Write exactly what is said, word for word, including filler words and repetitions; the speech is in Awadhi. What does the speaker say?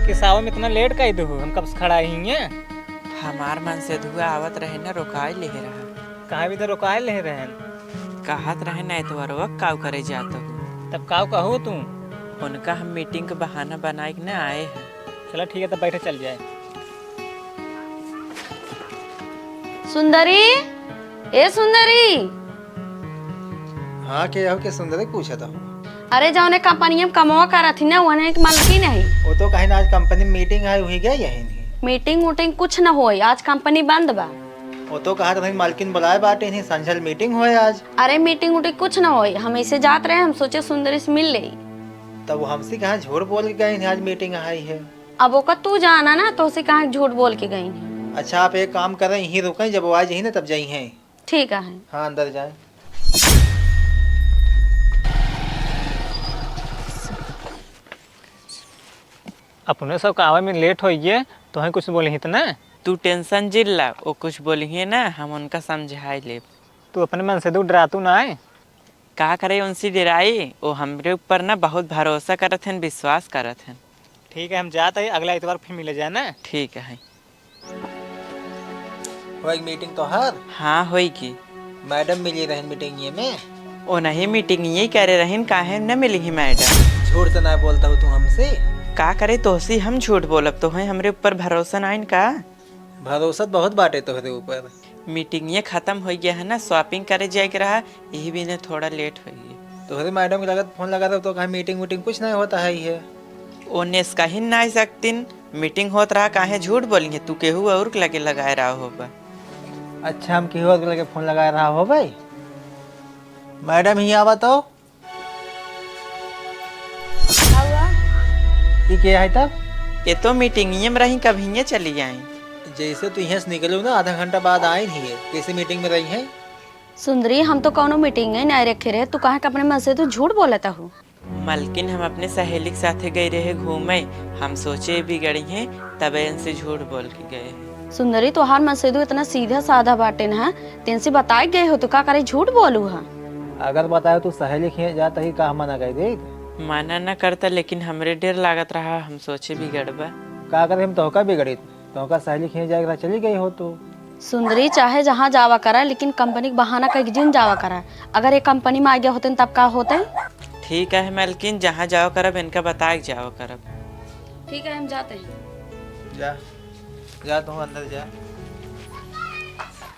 किस आवे में इतना लेट काहे देहु? हम कब से खड़ा ही हैं। हमार मनसेधुआ आवत रहे ना, रोकाए लेहे रहा। कहाँ भी तो रोकाए लेहे रहन। कहत रहे ना, एतवरवा काव करे जात हो। तब काव कहो तू? उनका हम मीटिंग के बहाना बनाए के ना आए हैं। चला ठीक है, तब बैठे चल जाए। सुंदरी, ए सुंदरी। हाँ, के हो, के सुंदरी पूछत हो? अरे, जौने कंपनिया में कमवा करत ही ना, वने एक मलकिन है। वो तो कहीं ना आज कंपनी मीटिंग है, वही गए यही नहीं। मीटिंग वूटिंग कुछ न होई, आज कंपनी बंद बा। वो तो कहा था मलकिन बुलाए बाटे नहीं, संझल मीटिंग होए आज। अरे, मीटिंग वूटिंग कुछ न होई, हम ऐसे जात रहे, हम सोचे सुंदरी से मिल ले। तब वो हमसे कहाँ झूठ बोल के गए नहीं, आज मीटिंग आई है। अब ओका तू जाना ना, तोहसे कहाँ झूठ बोल के गई नहीं। अच्छा, आप एक काम करें, यहीं रुकें, जब वो आ जाई ना तब जाई हैं। ठीक है। हाँ, अंदर जाए। अपने सब का आवे में लेट होइए, तोहें कुछ बोली ही त ना? तू टेंशन जिन ला, वो कुछ बोली है ना, हम उनका समझाई लेब। तू अपने मनसेधु डरातू ना है? का करे उनसे डराई, वो हमरे ऊपर ना बहुत भरोसा करत हन, विश्वास करत हन। ठीक है, हम जात है, अगला इतवार फिर मिले जाए ना। ठीक है। होई मीटिंग तोहार? हाँ, होई की। मैडम मिली रहन मीटिंग ये में? ओ नहीं, मीटिंग ये करे रहन, काहे न मिली ही मैडम? झूठ तो ना बोलता हो तू हमसे। का करे, तोहसे हम झूठ बोलब, तोहे हमरे ऊपर भरोसा नाइन का? भरोसा तो बहुत बाटे तोहरे ऊपर। मीटिंग ये खत्म हो गया है ना, शॉपिंग करे जाए के रहा, यही भी ने थोड़ा लेट हो गया। तोहरे मैडम के लगत फोन लगा रहा तो कहा मीटिंग वीटिंग कुछ नहीं होता है ये। ओने से कहीं ना आ सकतीन, मीटिंग होत रहा, काहे झूठ बोलिहे? तू केहू और के लगे लगाए रहा होबा। अच्छा, हम केहू और के लगे फोन लगाए रहा होबे? मैडम, ही आवा तो। का हुआ? ई के है तब? ये तो मीटिंग में रही, कब हिये चली आई। जैसे तू यहाँ से निकलू ना, आधा घंटा बाद आई नहीं है, कैसे मीटिंग में रही है? सुंदरी, हम तो कौनो मीटिंग ही नहीं रखे रहे, तू काहे के अपने मनसेधु झूठ बोलत हो? मलकिन, हम अपने सहेली के साथे गई रहे घूमे, हम सोचे बिगड़ी हैं, तबे इनसे झूठ बोल के गए हैं। सुंदरी, तोहार मनसेधु इतना सीधा साधा बाटे ना, तेनसे बताए गए हो तो का करे झूठ बोलू हा? अगर बताए तू सहेली के हियाँ जात ही का मना कर दे? मना न करता, लेकिन हमरे डर लागत रहा, हम सोचे बिगड़बा। का करे हम तोहका बिगड़ी? तोहका सहेली के हियाँ जाए के रहा, चली गई हो तू। सुंदरी, चाहे जहाँ जावा करा, लेकिन कंपनी के बहाना कह के जिन जावा करा। अगर ये कंपनी में आ गया होते तब का होते? ठीक है मलकिन, जहाँ जावा करब इनका बताए के जावा करब। ठीक है, हम जाते हैं। जा, जा तू अंदर जा।